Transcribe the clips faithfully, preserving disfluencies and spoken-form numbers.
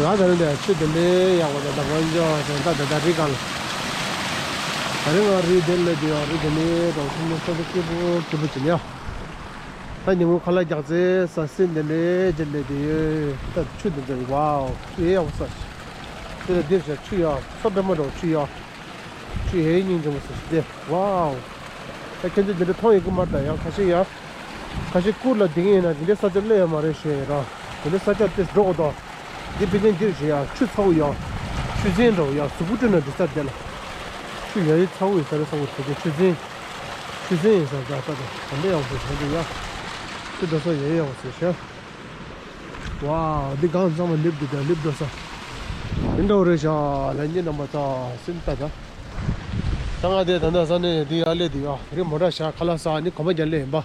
ཨ་ད་རེས་འདི་ཆུ་དེ་འདྲའི་ཡག་པོ་འདུག་ད་ང་ཚོ་ད་ད་ད་རི་སྒང་ལ། ད་རིང་ང་རི་དེ་ལ་དེ་ཡང་རི་དེ་ནས་དང་ཐུག་ནས་ཆུ་དེ་སྐྱིད་པོ་སྐྱིད་པོ་ཅིག་ཡ། ད་ཉིན་མོ་ཁ་ལག་རྒྱག་ཚེ་ས་སྲིན་དེ་འདྲའི་ཅིག་ལས་དེ་ཡོད། ད་ཆུ་དེ་ཚོ་ཝའོ་ཆུ་ཡག་པོ་ས་ཞིག་དེ་ལ་འདིར་བཞག་ཆུ་ཡག་མཚོ་པདྨ་འདྲ་བོ་ཆུ་ཡག་ཆུ་ཡག་སྙིང་རྗེ་མོ་ས་ཞིག་དེ་ཝའོ། ད་ཁྱེད་ཚོས་འདི་འདྲ་མཐོང་ཡོད་ཀྱི་མ་རེད། ད་ཡང་ཁ་ཤས་ཡང་ཁ་ཤས་གུར་ལ་བསྡད་ཀྱི་ཡིན་ན་འདི་འདྲའི་ས་ཆ་སླེབས་ཡོད་མ་རེད་ཞུ་ཡ་ཡིན་ར། འདི་འདྲའི་ས་ཆ་དེ་འགྲོ་དགོས་དོ། འདི་དཔེ་ཅན་འདིར་ཞུ་ཡ་ཆུ་ཚ་བོ་ཡང་ཆུ་ཚན་འདྲ་བོ་ཡང་གཟུགས་པོ་བཀྲུས་ན་འདི་ས་དེ་ལ་ཆུ་ཡ་ཡི་ཚ་བོ་ཡི་ས་རེད་ས་བོ་དེ་དེ་ཆུ་ཚན་ཆུ་ཚན་ཡིན་ས་ར་ས་དེ་ག་འདྲ་ཡག་པོ་ཞིག་བྱས་འདུག་ཡ། ཆུ་འགྲོ་ས་ཡ་ཡི་ཡག་པོ་ཞིག་བྱས། ཝའོ། འདི་སྒང་ཚང་མ་ལེབ་འདི་དང་ལེབ་འགྲོ་ས། དེ་འདྲ་བོ་རེད་ཤག་ལྷན་རྒྱས་རྣམ་པ་ཚོ་སེམས་ལྟ་ད། ད་ང་དེ་ད་ལྟ་ས་ནས་འདི་ཡར་སླེབས་འདི་ཡ་རི་མོ་ཊ་བཞག་ཁ་ལག་ཟ་ནི་གོམ་པ་རྒྱག་སླེབས་ཡིན་པ།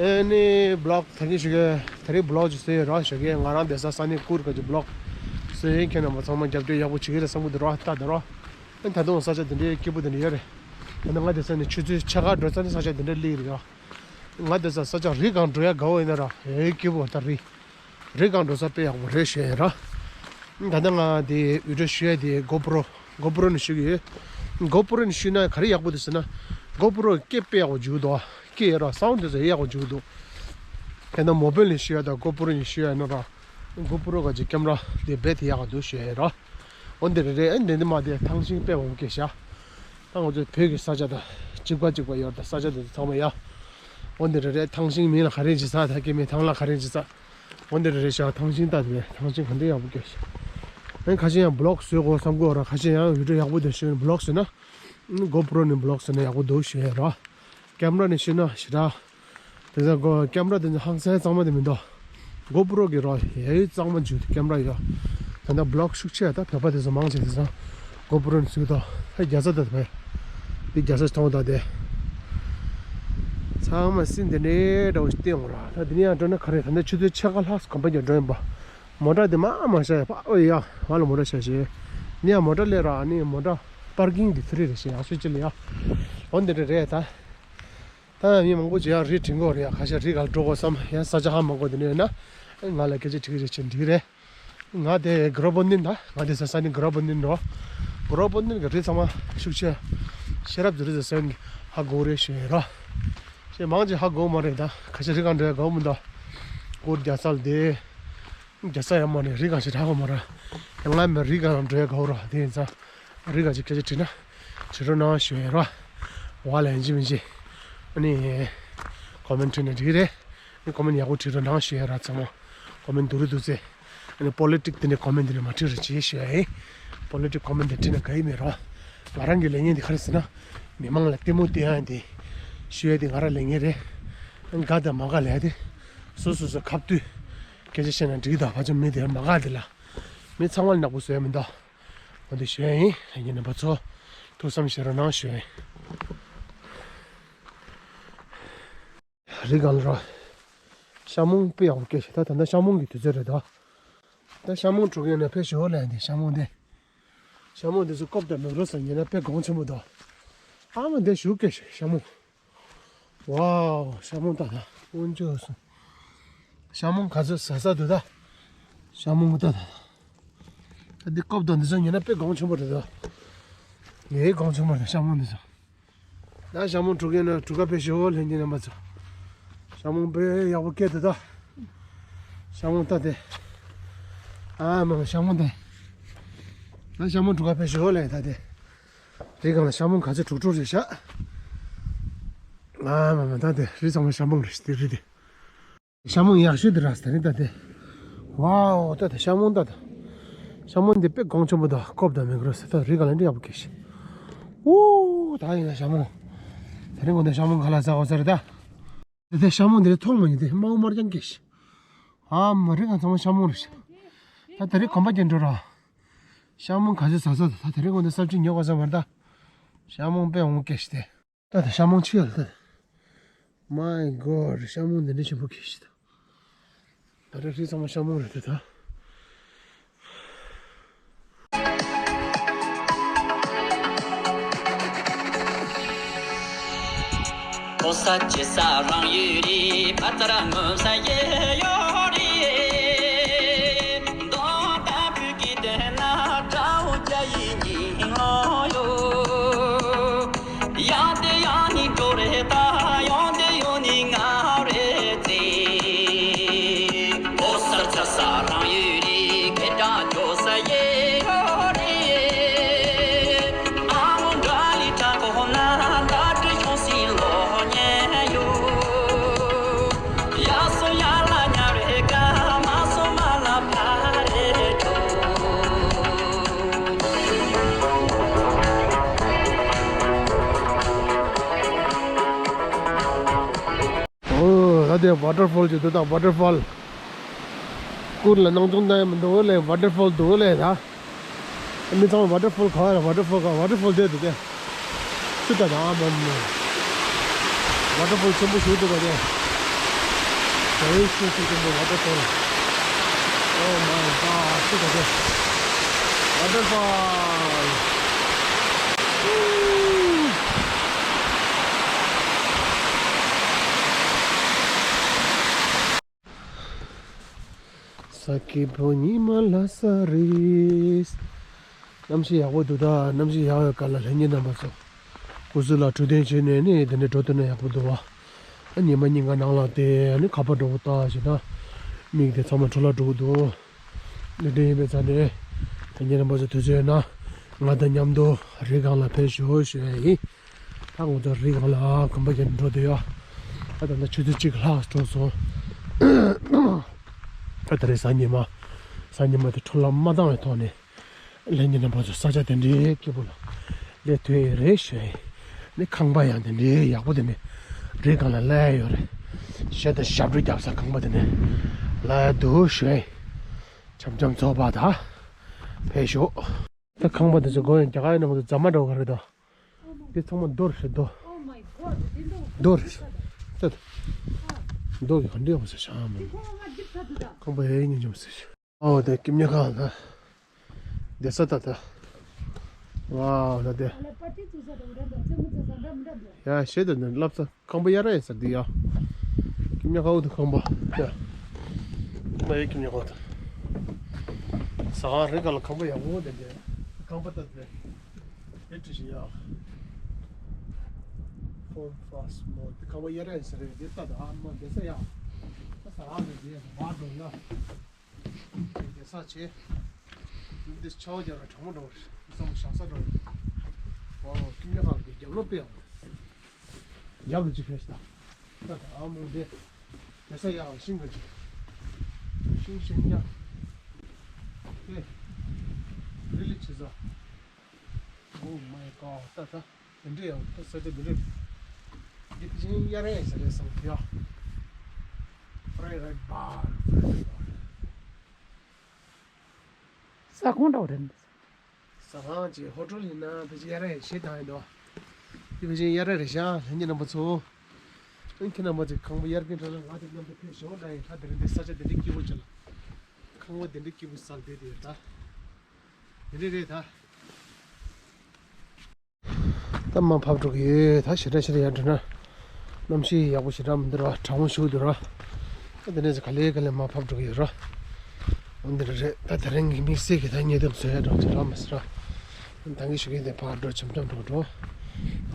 ཨེ་ནི་བི་ལོག་ད་གིན་ཞུ་གི་ད་རེས་བི་ལོག་ཅིག་བཟོས་ཡོད་ར་ཞུ་གི་ང་རང་བསྡད་ས་ས་ནས་གུར་ག་ཅིག་བི་ལོག་བཟོས་ཡིན། ཁྱེད་རྣམ་པ་ཚང་མ་རྒྱབ་སྐྱོར་ཡག་པོ་བྱེད་ཀྱི་རེད་བསམ་གི་འདུག་ར་ལྟ་ད་ར། ཨེ་ད་དུང་ས་ཆ་དེ་འདྲའི་སྐྱིད་པོ་དེ་འདྲ་ཡོད་རེད། ད་ནི་ང་བསྡད་ས་ནས་ཆུ་ཚོད་ཕྱེད་ཀ་འགྲོ་ས་ནས་ས་ཆ་དེ་འདྲ་སླེབས་ཀྱི་རེད་ཡ། ང་འདི་ས་ས་ཆ་རི་སྒང་འགྲོ་ཡ་དགའ་བོ་ཡིན་ན་ར་ཨེ་སྐྱིད་པོ་ད་རི། རི་སྒང་འགྲོ་ས་དཔེ་ཡག་པོ་རེད་ཞེས་ར། ད་ལྟ་ང་དེ་བི་ཌི་ཡོ་ཞུ་ཡ་དེ་གོ་པྲོ་གོ་པྲོ་ནས་ཞུ་གི་ཡོད། གོ་པྲོ་ནས་ཞུས་ན་ག་རེ་ཡག་པོ་འདུག་ཟེར་ན། གོ་པྲོ་སྐད་དཔེ་ཡག་པོ་འཇུག་འདུག་སྐད་ཡ་ར་སའུན་ཌི་དེ་ཚོ་ཡག་པོ་འཇུག་འདུག་ད་ལྟ་མོ་བེལ་ནས་ཞུ་ཡ་དང་གོ་པྲོ་ནས་ཞུ་ཡ་ཡིན་ན་ར། གོ་པྲོ་ག་ཅིག་ཀེམ་ར་དེ་རྦད་དེ་ཡག་ག་འདུག་ཞུ་ཡ་ཡིན་ར། འོ་འདི་རེད་རེད། ཨེ་འདི་འདི་མ་དེ་ཐང་ཤིང་དཔེ་འོང་སྐད་ཤ། ད་ང་ཚོའི་བོད་ཀྱི་ས་ཆ་དང་གཅིག་པ་གཅིག་པ་ཡོད་ད་ས་ཆ་དེ་ཚོ་ཚང་མ་ཡ། འོ་འདི་རེད་རེད། ཐང་ཤིང་མིང་ལ་ག་རེ་ཅིག་ཟ་ད་སྐྱེ་མེད་ཐང་ལ་ག་རེ་ཅིག་ཟ། འོ་འདི་རེད་རེད་ཤ། ཐང་ཤིང་ད་དེ་ཐང་ཤིང་ག་འདྲ་ཡག་པོ་སྐྱེ་ཤ། ཨེ་ཁ་ཤས་ཡང་བི་ལོག་བཟོས་དགོས་བསམ་གི་ཡོད་ར། ཁ་ཤས་ཡང་བི་ཌི་ཡོ་ཡག་པོ་དེ་ཤེས་བི་ལོག་བཟོས་ན། གོ་པྲོ་ནས་བི་ལོག་བཟོས་ན་ཡག་པོ་འདུག་ཞུ་ཡ་ར། ཀེམ་ར་ནས་ཤེས་ན་ཞེ་དྲག་དེ་ཚོ་གོ་ཀེམ་ར་དེ་ཚོ་ཧང་སང་གཙང་མ་དེ་མི་འདུག་གོ་པྲོ་གི་རོ་ཡ་ཡི་གཙང་མ་འཇུག་ཀེམ་ར་ཡོད། ད་ལྟ་བི་ལོག་ཤུགས་ཆེ་ད་བོད་པ་དེ་ཚོ་མང་ཆེ་དེ་ཚོ་གོ་པྲོ་ནས་བཟོས་འདུག་ཧ་རྒྱ་ཚ་ད་བས་དེ་རྒྱ་ཚ་མཐོང་ད་དེ་ཚང་མ་སྲིན་དེ་འདྲའི་འདྲ་བོ་ཞིག་བསྟན་འོང་ར། ད་དེ་ནས་ཡང་འགྲོ་ན་ག་རེ་ད་ལྟ་ཆུ་ཚོད་ཕྱེད་ཀ་ལྷག་གོམ་པ་རྒྱག་འགྲོ་ཡིན་པ། མོ་ཊ་དེ་མ་མ་ཤ་ཡ་ཕ་ཨོ་ཡ་བ་ལ་མོ་ཊ་ཤ་ཤེ་ནི་ཡ་མོ་ཊ་ལས་ར་ནི་མོ་ཊ་པར་ཀིང་གི་ཚུ་རེ་རེ་ཤེ་ཡ་ཤུ་ཅི་ལ་ཡ་འོ་འདི་རེ་རེ་ད། ད་མི་མང་པོ་ཅིག་ཡང་རི་དྲན་གོ་རེད་ཡ། ཁ་ཤས་རི་ག་ལ་འགྲོ་དགོས་བསམ་ཡང་ས་ཆ་ཧ་མ་གོ་དེ་ནས་ཡོད་ན་ང་ལ་སྐད་ཆ་དྲི་གི་རེད་ཅེས་འདི་རེད། ང་དེ་གྷ་ར་བུན་དིན་ད་ང་དེ་ས་ས་ནི་གྷ་ར་བུན་དིན་འགྲོ། གྷ་ར་བུན་དིན་གི་རི་ཚང་མ་ཤུགས་ཆེ་ཤེས་རབ་ཟུར་ཟེར་སེང་གི་ཧ་གོ་རེད་ཞེས་ར། ཞེས་མང་ཅིག་ཧ་གོ་མ་རེད་ད། ཁ་ཤས་རི་ག་འགྲོ་ཡ་གོ་མི་འདུག་སྐོར་རྒྱག་ས་ལ་དེ། རྒྱ་ས་ཡང་མ་ནས་རི་གང་ཞིག་རག་གོ་མ་ར། ཡང་ང་མི་རི་གང་འགྲོ་ཡ་གོ་ར་དེ་ཡིན་ཙང་། རི་གང་ཞིག་སྐད་ཆ་དྲིས་ན། དྲི་རོགས་གནང་ཞུ་ཡ་ར། བ་ལ་ཡིན་གཅིག་མིན་གཅིག་ཨ་ནི། ཀོ་མེན་བྲིས་ན་འགྲིག་གི་རེད། ཨ་ནི་ཀོ་མེན་ཡག་པོ་བྲིས་རོགས་གནང་ཞུ་ཡ་ར་ཚང་མ། ཀོ་མེན་སྡུག་རུ་འདུག་ཚེ། ཨ་ནི་པོ་ལི་ཊིག་དེ་ནས་ཀོ་མེན་དེ་ནས་མ་བྲིས་རོགས་བྱེད་ཞུ་ཡ་ཡིན། པོ་ལི་ཊིག་ཀོ་མེན་དེ་བྲིས་ན་དགའ་ཡི་མེད་ར། ང་རང་གི་ལས་ངན་དེ་ག་རེ་ཟེར་ན། མི་མང་ལ་ལྟད་མོ་བསྟན་ཡ་དེ། ཞུ་ཡ་དེ་ང་རང་ལས་ངན་རེད། ཨ་ནི་དགའ་དང་མ་དགའ་ལས་དེ། སོ་སོ་སོ་ཁ་བཏུད། སྐད་ཆ་བཤད་ན་འགྲིག་དང་ཕ་ཆུང་མི་དེར་མ་དགའ་དེ་ལ། མི་ཚང་མ་ལ་ནག་པོ་བཟོས་མི་འདུག་འོ་འདི་ཞུ་ཡ་ཡིན། ལྷན་རྒྱས་རྣམ་པ་ཚོ། ཐུགས་བསམ་བཞེས་རོགས་གནང་ཞུ་ཡ་ཡིན། རི་གང་ལ་རོ། ཤ་མོང་དཔེ་ཡག་པོ་སྐྱེས་ཤག་ད་ད་ལྟ་ཤ་མོང་གི་དུས་ཚོད་རེད་ད། ད་ཤ་མོང་དྲུག་ཡོད་ན་ཕེབས་ཤོག་ལབ་ཡ་འདི་ཤ་མོང་འདི། ཤ་མོང་འདི་ཚོ་ཀོབ་དང་མེག་རོ་སང་ཉོས་ན་དཔེ་གོང་ཆེན་པོ་འདུག་ཨ་མ་འདི་ཞུ་སྐྱེས་ཤག་ཤ་མོང་། ཝའོ། ཤ་མོང་ལྟ་ད། དཀོན་མཆོག་གསུམ། ཤ་མོང་ག་ཚོད་ཟ་ས་འདུག་ད། ཤ་མོང་ལྟ་ད། ད་འདི་ཀོབ་དང་འདི་ཚོ་ཉོས་ན་དཔེ་གོང་ཆེན་པོ་རེད་ད། ངའི་གོང་ཆེན་པོ་རེད་ཤ་མོང་འདི་ཚོ། ད་ཤ་མོང་དྲུག་ཡོད་ན་དྲུག་ཀ་ཕེབས་ཤོག་ལྷན་རྒྱས་རྣམ་པ་ཚོ། ཤ་མོང་དཔེ་ཡག་པོ་སྐྱེས་འདུག་ད། ཤ་མོང་ལྟ་དེ། ཨ་མ་མ་ཤ་མོང་དེ། ད་ཤ་མོང་དྲུག་ཀ་ཕེབས་ཤོག་ལབ་ད་དེ། རི་སྒང་ལ་ཤ་མོང་ག་ཚོད་དྲུག་དྲུག་རེད་ཤག་ཨ་མ་མ་ད་དེ་རི་ཚང་མ་ཤ་མོང་རེད་དེ་རི་དེ། ཤ་མོང་ཡག་ཤོས་དེ་ར་ས་རི་ད་དེ། ཝའོ་ད་དེ་ཤ་མོང་ད་དེ། ཤ་མོང་འདི་དཔེ་གོང་ཆེན་པོ་ད་ཀོབ་དང་མེག་རོ་ས་ད་རི་སྒང་ལ་འདི་ཡག་པོ་སྐྱེས་ཤག་ཨུ་ད་ཡིན་ན་ཤ་མོང་། དེ་རིང་གོ་འདི་ཤ་མོང་ག་ལ་ཟ་གོ་ས་རེད་ད། དེ་དེ་ཤ་མོང་དེ་རེ་མཐོང་མ་ཡིན་དེ་དམར་པོ་དམར་རྐྱང་སྐྱེས་ཤག་ཨ་མ་རི་སྒང་ཚང་མ་ཤ་མོང་རེད་ཤག་ད་དེ་རིང་གོམ་པ་རྒྱག་འགྲོ་ར། ཤ་མོང་ག་ཚོད་ཟ་ས་ད་དེ་རིང་གོ་འདི་སབ་ཅི་ཉོ་གོ་ས་མ་རེད་ད། ཤ་མོང་དཔེ་འོང་སྐྱེས་ཤག་དེ། ད་ད་ཤ་མོང་ཆེ་ཡ་ལ་ད། My God ཤ་མོང་འདི་འདྲ་ཆེན་པོ་སྐྱེས་ཤག་ད། ད་རེས་རི་ཚང་མ་ཤ་མོང་རེད་དེ་ད། ས་ཆེ་ས་རང་ཡོད་རེད། བ་ཙ་ར་ངོ་ས་ཡེ་ཡོད་རེད། མདོ་དང་བོད་ཀྱི་དེ་ན་དགྲ་བོ་རྒྱ་ཡི་སྙིང་ལོ་ཡོད། ཡང་དེ་ཡང་ནི་འགྲོ་རེད་ད། ཡང་དེ་ཡང་ནི་ང་རེད་ཙེ། ཕོ་ས་ཚ་ས་རང་ཡོད་རེད། སྐད་གྲགས་འཇོག་ས་ཡེ་ཡོད་རེད། ཨ་མོ་འདྲ་ལི་དྲག་གོ་ན་ད་དྲི་ཤོང་སི་ལོ་ཉན་ཡོད། ཡ་སོ་ཡ་ལ་ཉ་རེ་ག་མ་སོ་མ་ལ་ཕ་རེ་ཏོ། ཨོ། ད་དེ་ཝ་ཊར་ཕོལ་ཅིག་འདུག་ད། ཝ་ཊར་ཕོལ། ཀུར་ལ་སྣང་ཆུང་ད་མི་འདུག་ལེ། ཝ་ཊར་ཕོལ་འདུག་ལེ་ད། མི་ཚང་མ་ཝ་ཊར་ཕོལ་ག་རེ། ཝ་ཊར་ཕོལ་ག་ཝ་ཊར་ཕོལ་དེ་འདུག་དེ། སུ་ད་ད་མ་མ། ཝ་ཊར་ཕོལ་ཆེན་པོ་ཞིག་འདུག་ག་དེ། very expensive ཆེན་པོ་ཝ་ཊར་ཕོལ། Oh my God. སུ་ད་དེ། ཝ་ཊར་ཕོལ། ས་སྐྱིད་པོ་ཉི་མ་ལྷ་ས་རེད། གནམ་གཤིས་ཡག་པོ་འདུག་ད། གནམ་གཤིས་ཡག་ཡོད་ག་ལ་ལྷན་རྒྱས་རྣམ་པ་ཚོ། སྐུ་གཟུགས་ལ་འཕྲོད་བསྟེན་བྱས་ནས་ནི་དེ་འདྲ་འགྲོ་ཐུབ་ན་ཡག་པོ་འདུག་བ། ཨ་ཉི་མ་གཉིས་ཀ་ནང་ལ་དེ་ཨ་ནི་ཁ་པར་འདྲ་པོ་བཏང་བྱས་ན་མིག་དེ་ཚང་མ་འཕྲོ་བརླག་འགྲོ་གི་འདུག་འདི་འདྲ་ཡིན་པའི་ཆ་ནས་ལྷན་རྒྱས་རྣམ་པ་ཚོ་དུས་ཚོད་ཡོད་ན་ང་དང་མཉམ་དུ་རི་སྒང་ལ་ཕེབས་ཤོག་ཞུ་ཡ་ཡིན། ད་ང་ཚོ་རི་སྒང་ལ་གོམ་པ་རྒྱག་འགྲོ་འདོད་ཡོད། ད་ད་ལྟ་ཆུ་ཚོད་གཅིག་ལྷག་འགྲོ་སོང་། ད་ད་རེས་གཟའ་ཉི་མ། གཟའ་ཉི་མ་དེ་འཕྲོ་བརླག་མ་བཏང་བའི་ཐོག་ནས་ལྷན་རྒྱས་རྣམ་པ་ཚོ་ས་ཆ་དེ་འདྲའི་སྐྱིད་པོ་ལ་སླེབས་ཐུབ་ཡས་རེད་ཞུ་ཡ་ཡིན། ནི་ཁང་པ་ཡང་དེ་འདྲའི་ཡག་པོ་དེ་འདྲའི་རི་སྒང་ལ་སླེབས་ཡོད་རེད། གཞས་དང་ཞབས་བྲོ་རྒྱབ་ས་ཁང་པ་དེ་འདྲའི་ལ་འདུག་ཞུ་ཡ་ཡིན། འཆམ་འཆམ་ཚོགས་པ་དང་ཕེབས་ཤོག་ད་ཁང་པ་དེ་ཚོ་སྒོ་ཡང་རྒྱ་གར་ཡིན་ན་ང་ཚོ་རྫ་མ་འདྲ་བོ་ག་རེ་དང་། འདི་ཚང་མ་རྡོ་རེད་རྡོ། རྡོ་རེད། ད་ད། རྡོ་གི་ག་འདྲ་ཡོད་པ་ཟེར་ཤག་མ། ཁང་པ་ཡ་ཡིན་ངེས་ཅན་པ་ཟེར་ཤག་ཨོ་དེ་སྐྱིད་ཉལ་ཁང་ད། བསྡད་ས་ད་ད། ཝའོ་ད་དེ། ཡ་ཤེས་ད་ནི་ལབ་ས། ཁང་པ་གཡར་ཡ་ཡིན་ས་འདི་ཡ། ཁྱིམ་ཉལ་ཁང་འོ་དེ་ཁང་པ་ཡ། ཁང་པ་ཡ་ཁྱིམ་ཉལ་ཁང་དང་། ཟ་ཁང་རེ་ག་ལ་ཁང་པ་ཡག་པོ་དེ་འདྲ། ཁང་པ་ད་དེ། དེ་བྲིས་ཤིག་ཡ། Home Fast Mode དེ་ཁང་པ་གཡར་ཡ་ཡིན་ས་རེད་དེ་ལྟ་ད་ཨ་མ་བསྡད་ས་ཡ། ད་ཟ་ཁང་རེ་དེ་ཡ་མ་འགྲོ་ཡ། དེ་ས་ཆེ། འདི་ཆའོ་རྒྱབ་ལ་གྲང་མོ་འགྲོ་བ་རེད། བསམ་བཞག་ས་འགྲོ་བ་རེད། ཨོ་ཁྱིམ་ཉལ་ཁང་གི་རྒྱབ་ལོགས་དཔེ་ཡག་པོ་རེད། རྒྱབ་ལ་ཅིག་ཕེབས་ཤིག་ད། ད་ད་ཨ་མོ་འདི། དེ་ས་ཡག་ཤིང་གི་ཅིག་ཤིང་ཤིང་ཉག་དེ། རི་ལི་ཆེ་ས། Oh my God ད་ད། དེ་འདྲ་ཡང་ད་ས་ཆ་འདི་འདྲ། འདི་ཕལ་ཆེར་གཡར་ཡ་ཡིན་ས་རེད་བསམ་གི་ཡ། Fry right bar. ས་ཁོངས་འདྲ་བོ་རེད། ཟ་ཁང་ཅིག་ཧོ་ཊེལ་ཡིན་ན་ཕལ་ཆེར་གཡར་ཡ་ཞེ་དྲག་ཡིན་འདུག་འདི་ཕལ་ཆེར་གཡར་ཡ་རེད་ཤག་ལྷན་རྒྱས་རྣམ་པ་ཚོ། ཨ་ཁྱེད་རྣམ་པ་ཚོས་ཁང་པ་གཡར་མཁན་འདྲ་ན་ང་དང་མཉམ་དུ་ཕེབས་ཤོག་ལབ་ཡིན། ད་དེ་རིང་འདི་ས་ཆ་དེ་འདྲའི་སྐྱིད་པོ་ཅིག་ལ། ཁང་པ་དེ་འདྲའི་སྐྱིད་པོ་ཟ་ལ་བསྡད་དེ་ཡོད་ད། དེ་འདྲ་རེད་ད། ད་མར་ཕབ་འགྲོ་གི་ཡོད་ད། ཞེ་དྲག་ཞེ་དྲག་ཡར་འགྲོ་ན། གནམ་གཤིས་ཡག་པོ་ཞེ་དྲག་མི་འདུག་ར། གྲང་མོ་ཞེ་པོ་འདུག་ར། ད་དེ་ནས་ག་ལེ་ག་ལེ་མར་ཕབ་འགྲོ་གི་ཡོད་ར། འོ་འདི་རེད། ད་དེ་རིང་གི་དམིགས་བསལ་གྱི་ད་ཉེ་དུ་བཟོ་ཡ་འགྲོ་དེ་ར་མ་ཟེར་ར། ད་གི་ཞུ་གི་དེ་ཕར་འགྲོ་འཆམ་འཆམ་འགྲོ་འགྲོ།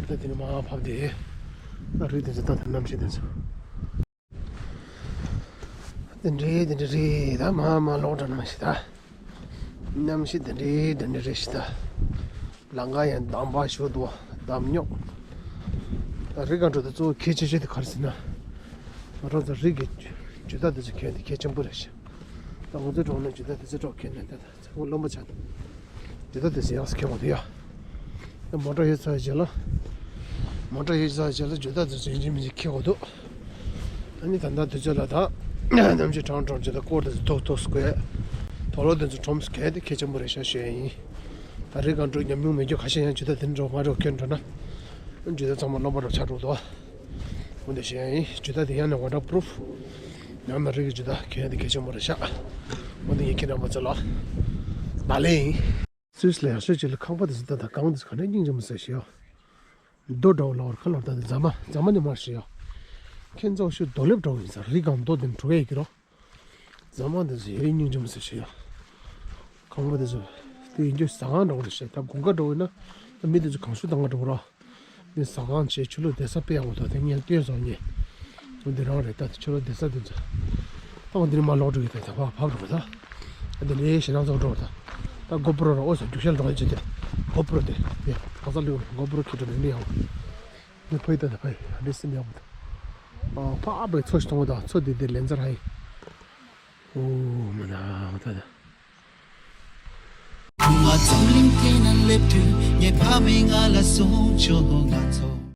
ད་དེ་ནས་མར་ཕབ་དེ། ད་རི་དེ་ཚོ་ད་དེ་གནམ་གཤིས་དེ་ཚོ། དེ་འདྲའི་དེ་འདྲ་རེད་ད། མ་མ་ལོག་འགྲོ་ནང་ཞིག་ད། གནམ་གཤིས་དེ་འདྲའི་དེ་འདྲ་རེད་ཞིག་ད། ལམ་ཁ་ཡང་འདམ་པ་ཞིག་འདུག་འདམ་རྙོག་ད་རི་སྒང་འགྲོ་དུས་གཙོ་བོ་གལ་ཆེ་ཤོས་དེ་ག་རེ་ཟེར་ན། ང་རང་ཚོ་རི་གི་ཇུས་གཏན་དེ་ཚོ་གལ་དེ་གལ་ཆེན་པོ་རེད་ཤག་ད་ང་ཚོའི་གྲོང་ནས་ཇུས་གཏན་དེ་ཚོ་གྲོགས་ཁྱེར་ནས་ད་ད། ཚང་མ་རློན་པ་ཆགས་འདུག་ཇུས་གཏན་དེ་ཚོ་ཡག་སེ་འཁྱེར་དགོས་འདུག་ཡ། མོ་ཊ་ཡོད་ཚར་རྗེས་ལ། མོ་ཊ་ཡོད་ཚར་རྗེས་ལ་ཇུས་གཏན་དེ་ཚོ་ཡིན་གཅིག་མིན་གཅིག་འཁྱེར་དགོས་འདུག་ཨ་ནི་ད་ལྟ་དུས་ཚོད་ལ་ད། གནམ་གཤིས་གྲང་གྲང་རྗེས་ལ་སྐོར་དེ་ཚོ་ཐུག་ཐུག་སེ་དགོས། དུག་ལོག་དེ་ཚོ་ཁྲོམ་སེ་གལ་དེ་གལ་ཆེན་པོ་རེད་ཤག་ཞུ་ཡ་ཡིན། ད་རི་སྒང་འགྲོ་ཉམས་མྱོང་མེད་རྒྱུ་ཁ་ཤས་ཡང་ཇུས་གཏན་དེ་འདྲ་ང་འགྲོ་ཁྱེར་འགྲོ་ན། ཇུས་གཏན་ཚང་མ་རློན་པ་འདྲ་ཆགས་འགྲོ་འདུག་འོ་འདི་བཤད་ཡ་ཡིན། ཇུས་གཏན་དེ་ཡང་ནས་ཝ་ཊར་པུ་རུཕ། ཡང་ན་རི་གི་ཇུས་གཏན་གལ་དེ་གལ་ཆེན་པོ་རེད་ཤག་འོ་འདི་ཡིན་ཁྱེད་རྣམ་པ་ཚོ་ལ། ད་ལན་ཡིན། སུད་སི་ལ་ཡག་ཤོས་ཅིག་ལ་ཁང་པ་དེ་ཚོ་ད་ལྟ་གང་དེ་ཚོ་ག་འདྲ་སྙིང་རྗེ་མོ་ཟེར་ཞེས། རྡོ་འདྲ་བོ་ལ་བར་ཁ་ལོར་ད་དེ་རྫ་མ་རྫ་མ་ནི་མར་ཤེས་ཡ། ཁྱེད་ཚོ་ཤུ་རྡོ་ལེབ་འདྲ་བོ་ཡིན་ས་རི་གང་རྡོ་དེ་འཁྲུ་ག་ཡི་གི་རོ། རྫ་མ་དེ་ཚོ་ཡི་རི་སྙིང་རྗེ་མོ་ཟེར་ཤེས་ཡ། ཁང་པ་དེ་ཚོ་དེ་ཡིན་རྒྱུ་ཟ་ཁང་འདྲ་བོ་རེད་ཤེས། ད་དགུན་ཁ་འདྲ་བོ་ཡིན་ན་ད་མི་དེ་ཚོ་གང་ཤུ་བཏང་ག་འགྲོ་གི་རོ། འདི་ཟ་ཁང་བྱས་ཆུ་ལོག་བསྡད་ས་དཔེ་ཡག་པོ་འདུག་དེ་ངས་སྟོན་སོང་ངས། འོ་འདི་རང་རེད། ད་དེ་ཆུ་ལོག་བསྡད་ས་དེ་ཚོ། ད་འོ་འདི་ནས་མར་ལོག་འགྲོ་གི། ད་ད་བབ་བབ་འགྲོ་གི་ད། འདི་ནས་ཞེ་སྣང་ཚོགས་འགྲོ་གི་ད། ད་གོ་པྲོ་ར་ཨོ་ས་རྒྱུག་ཤར་འགྲོ་གི་བྱེད་དེ། གོ་པྲོ་དེ་དེ་གང་ས་ལུས་གོ་པྲོ་ཁྱེར་འགྲོ་ནས་ནི་ཡང་། འདི་ཕ་ཡི་ད་ད་ཕ་ཡི་འདི་སེམས་ཡག་པོ་ད། ཨ་ཕ་ཨ་པའི་མཚོ་ཞིག་མཐོང་གི་ད། མཚོ་འདི་འདི་ལན་ཚར་ཧ་ཡི། ཨོ་མ་ན་ད་ད། ང་ཚོ་གླིང་དེ་ན་སླེབས་དུས་ངའི་ཕ་མས་ང་ལ་གསུངས་བྱུང་། ང་ཚོ།